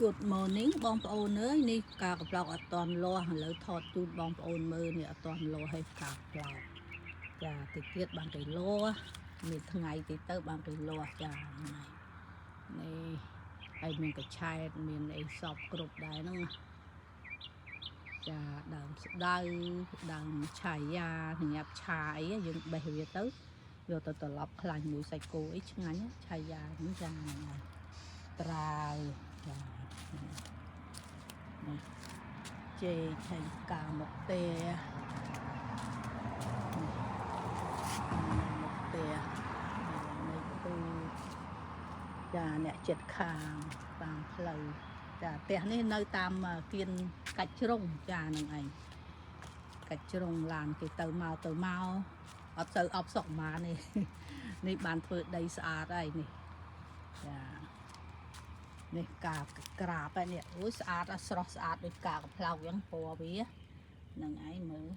Good morning បងប្អូនអើយនេះផ្កាកំប្លោកអត់តន់លាស់ឥឡូវថតជូនបងប្អូនមើលនេះអត់តន់លាស់ឲ្យផ្កាកំប្លោកចាតិចទៀតបានគេលាស់មានថ្ងៃតិចទៅបានគេលាស់ចាហ្នឹងហើយនេះហើយមានកញ្ឆែតមានអីសពគ្រប់ដែរហ្នឹងណាចាដើមស្ដៅដើមឆាយាសញ្ញាប់ឆាអីយើងបេះវាទៅយកទៅត្រឡប់ខ្លាញ់មួយសាច់គោអីឆ្ងាញ់ណាឆាយាហ្នឹងចាហ្នឹងហើយត្រាវចា នេះចេកហើយផ្កាមុខផ្ទះនេះមុខផ្ទះនេះពូចាអ្នកចិត្តខាងតាមផ្លូវចាផ្ទះនេះនៅតាមគៀនកាច់ជ្រុងចានឹងឯងកាច់ជ្រុងឡានគេទៅមកទៅមកអត់ទៅអបសុកម៉ានេះ នេះបានធ្វើដីស្អាតហើយនេះចា នេះផ្កាក្រាបហើយនេះអូយស្អាតអស់ស្រស់ស្អាតដូចផ្កាកំប្លោកអញ្ចឹងពណ៌វាហ្នឹងឯងមើល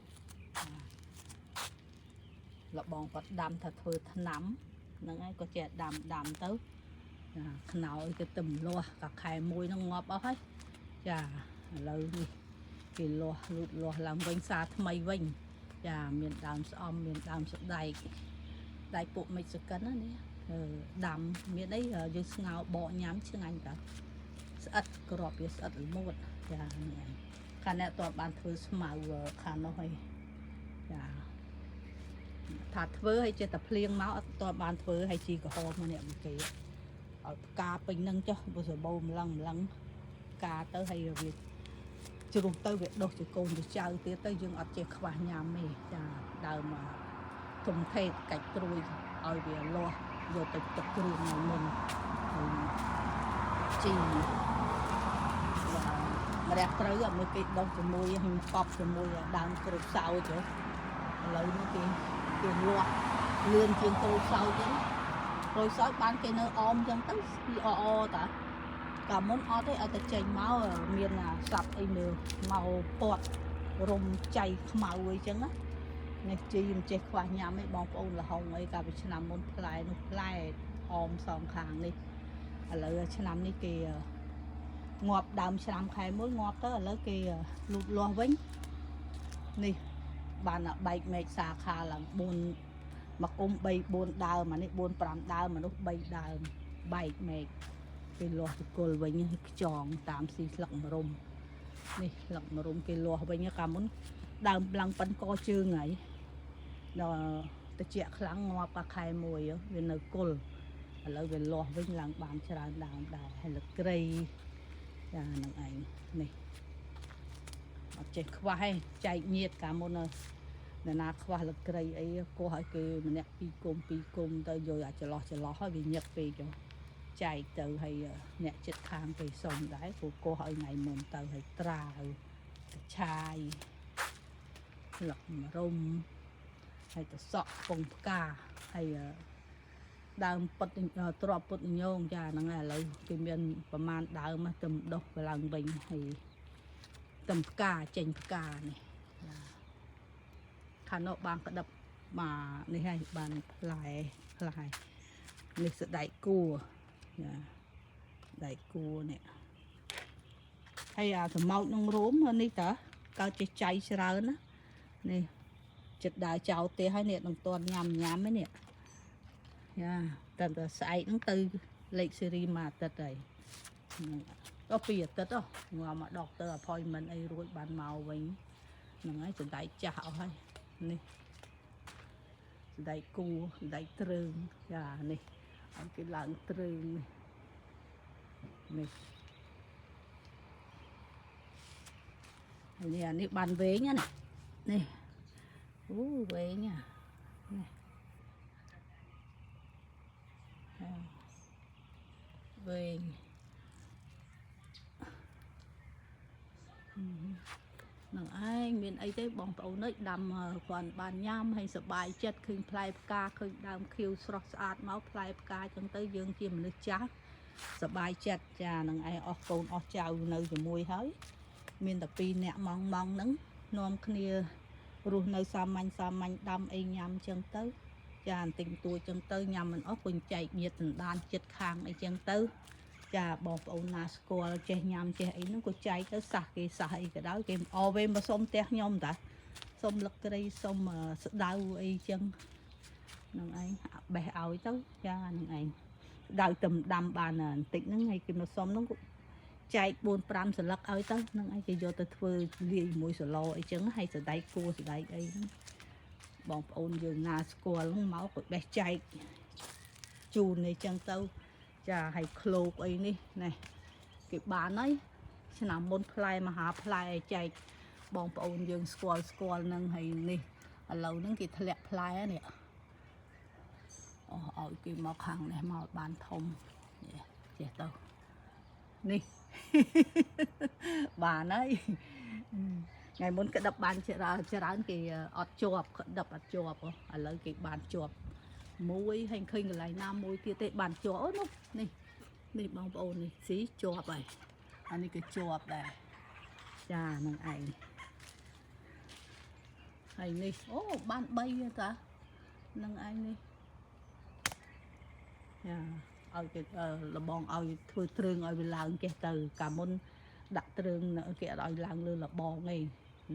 លបងគាត់ដាំថាធ្វើថ្នាំហ្នឹងឯងក៏ចេះដាំដាំទៅចាខ្នើយគេទឹមលាស់កាខែមួយហ្នឹងងាប់អស់ហើយចាឥឡូវនេះគេលាស់លូតលាស់ឡើងវិញសាថ្មីវិញចាមានដើមស្អំមានដើមស្ដែកដែកពួកមិចសកិនណានេះអឺដាំមានអីយើងស្ងោរបកញ៉ាំឆ្ងាញ់តា ស្អិតក្របវាស្អិតល្មួតចាហ្នឹងឯងខាងអ្នកតបានធ្វើស្មៅខាងនោះហើយចាថាធ្វើឲ្យចេះតែភ្លៀងមកអត់តបានធ្វើឲ្យជីក្រហមមកនេះមួយគេឲ្យផ្កាពេញនឹងចុះបើសបោម្លឹងម្លឹងផ្កាទៅឲ្យវាជ្រុះទៅវាដុះជាកូនជាចៅទៀតទៅយើងអត់ចេះខ្វះញ៉ាំទេចាដើមធំថេតកាច់ត្រួយឲ្យវាលាស់យកទៅទឹកគ្រឿងថ្ងៃមុនហើយជី ម្រះត្រូវអត់មើលគេដុះជាមួយខ្ញុំកប់ជាមួយដើមក្រូចសើចហ៎ឥឡូវនេះគេគេលាស់លឿនជាងក្រូចសើចចឹងក្រូចសើចបានគេនៅអមចឹងទៅល្អអតាកាលមុនអត់ទេឲ្យតែចេញមកមានអាសត្វអីមើលមកពាត់រុំចៃខ្មៅអីចឹងណានេះជីមិនចេះខ្វះញ៉ាំទេបងប្អូនលហុងអីកាលពីឆ្នាំមុនផ្លែនោះផ្លែអមសងខាងនេះឥឡូវឆ្នាំនេះគេ ងាប់ដើមឆ្នាំខែមួយងាប់ទៅឥឡូវគេលូតលាស់វិញនេះបានបែកមែកសាខាឡើង4មកគុំ3 4ដើមអានេះ4 5ដើមមនុស្ស3ដើមបែកមែកគេលាស់ទៅគល់វិញខ្ចងតាមស៊ីស្លឹកម្រុំនេះស្លឹកម្រុំគេលាស់វិញកាលមុនដើមឡើងប៉ិនកជើងហើយដល់តិចខ្លាំងងាប់កាខែមួយវានៅគល់ឥឡូវវាលាស់វិញឡើងបានច្រើនដើមដែរហើយលក្រី ចានឹងឯងនេះអត់ចេះខ្វះទេចែកញាតកាលមុននរណាខ្វះលក្រីអីកោះឲ្យគេម្នាក់ពីរគុំពីរគុំទៅយកអាចន្លោះចន្លោះហើយវាញឹកពេកចុះចែកទៅហើយអ្នកចិត្តខាងគេសុំដែរព្រោះកោះឲ្យថ្ងៃមុនទៅហើយត្រាវកឆាយស្លឹកម្រុំហើយទៅសក់ពងផ្កាហើយ ដើមពុតទ្របពុតញងចាហ្នឹងហើយឥឡូវគេមានប្រមាណដើមទៅដុះឡើងវិញហើយទំផ្កាចេញផ្កានេះចាខាងនោះបានក្តឹបមកនេះហើយបានផ្លែផ្លែនេះសដែកគួរចាដែកគួរនេះហើយអាសម្ោចក្នុងរោមនេះតើកើតចេះចៃច្រើនណានេះចិត្តដើរចោលផ្ទះហើយនេះនឹងតន់ញ៉ាំញ៉ាំឯនេះ យ៉ាតែតែស្អែកហ្នឹងទៅលេខសេរីមួយអាទិត្យហើយហ្នឹងដល់ពីរអាទិត្យហ៎ងំមកដកទៅ appointment អីរួចបានមកវិញហ្នឹងហើយសណ្ដែកចាស់អស់ហើយនេះសណ្ដែកគួសណ្ដែកទ្រើងចានេះឲ្យគេឡើងទ្រើងនេះនេះហើយនេះអានេះបានវែងណានេះអូវែងណានេះ វែងនឹងឯងមានអីទេបងប្អូនអើយដាំគ្រាន់បានញ៉ាំហើយសប្បាយចិត្តឃើញផ្លែផ្កាឃើញដើមខៀវស្រស់ស្អាតមកផ្លែផ្កាចឹងទៅយើងជាមនុស្សចាស់សប្បាយចិត្តចានឹងឯងអស់កូនអស់ចៅនៅជាមួយហើយមានតែពីរអ្នកម៉ងម៉ងហ្នឹងនាំគ្នារស់នៅសាមញ្ញសាមញ្ញដាំអីញ៉ាំចឹងទៅចាបន្តិចបន្តួចចឹងទៅញ៉ាំមិនអស់គុញចែកញាតសន្តានចិត្តខាងអីចឹងទៅ ចាបងប្អូនណាស្គាល់ចេះញ៉ាំចេះអីហ្នឹងក៏ចែកទៅសះគេសះអីក៏ដោយគេអវេមកសុំផ្ទះខ្ញុំតាសុំលឹកត្រីសុំស្ដៅអីចឹងហ្នឹងឯងបេះឲ្យទៅចាហ្នឹងឯងស្ដៅទំដាំបានបន្តិចហ្នឹងហើយគេមកសុំហ្នឹងក៏ចែក4 5សន្លឹកឲ្យទៅហ្នឹងឯងគេយកទៅធ្វើលាយជាមួយសឡអីចឹងហើយសណ្ដែកគួរសណ្ដែកអីហ្នឹងបងប្អូនយើងណាស្គាល់ហ្នឹងមកក៏បេះចែកជូនអីចឹងទៅ ចាហើយឃ្លោកអីនេះណែគេបានហើយឆ្នាំមុនផ្លែមហាផ្លែចែកបងប្អូនយើងស្គាល់ស្គាល់នឹងហើយនេះឥឡូវហ្នឹងគេធ្លាក់ផ្លែនេះអូឲ្យគេមកខាងនេះមកបានធំនេះចេះទៅនេះ បានហើយថ្ងៃមុនក្តឹបបានច្រើនច្រើនគេអត់ជាប់ក្តឹបអត់ជាប់ហ៎ឥឡូវគេបានជាប់ មួយហើយឃើញកន្លែងណាមួយទៀតទេបានជាប់អូនោះនេះនេះបងប្អូននេះស៊ីជាប់ហើយអានេះក៏ជាប់ដែរចានឹងឯងហើយនេះអូបាន3ទេតានឹងឯងនេះចាឲ្យគេលបងឲ្យធ្វើទ្រើងឲ្យវាឡើងចេះទៅកាលមុនដាក់ទ្រើងគេអត់ឲ្យឡើងលើលបងទេ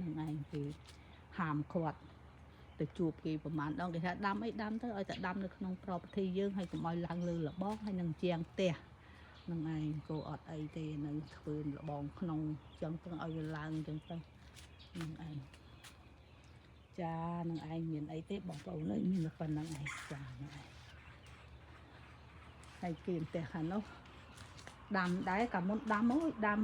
នឹងឯងគេហាមឃាត់ ទៅជួបគេប្រហែលដងគេថាដាំអីដាំទៅឲ្យតែដាំនៅក្នុង property យើងហើយកុំឲ្យឡើងលើលបងហើយនឹងជាងផ្ទះនឹងឯងគោអត់អីទេនឹងធ្វើលបងក្នុងចឹងទៅឲ្យវាឡើងចឹងទៅនឹងឯងចានឹងឯងមានអីទេបងប្អូនអើយមានតែប៉ុណ្្នឹងឯងចានឹងឯងហើយគេផ្ទះខាងនោះដាំដែរកាលមុនដាំអូយដាំ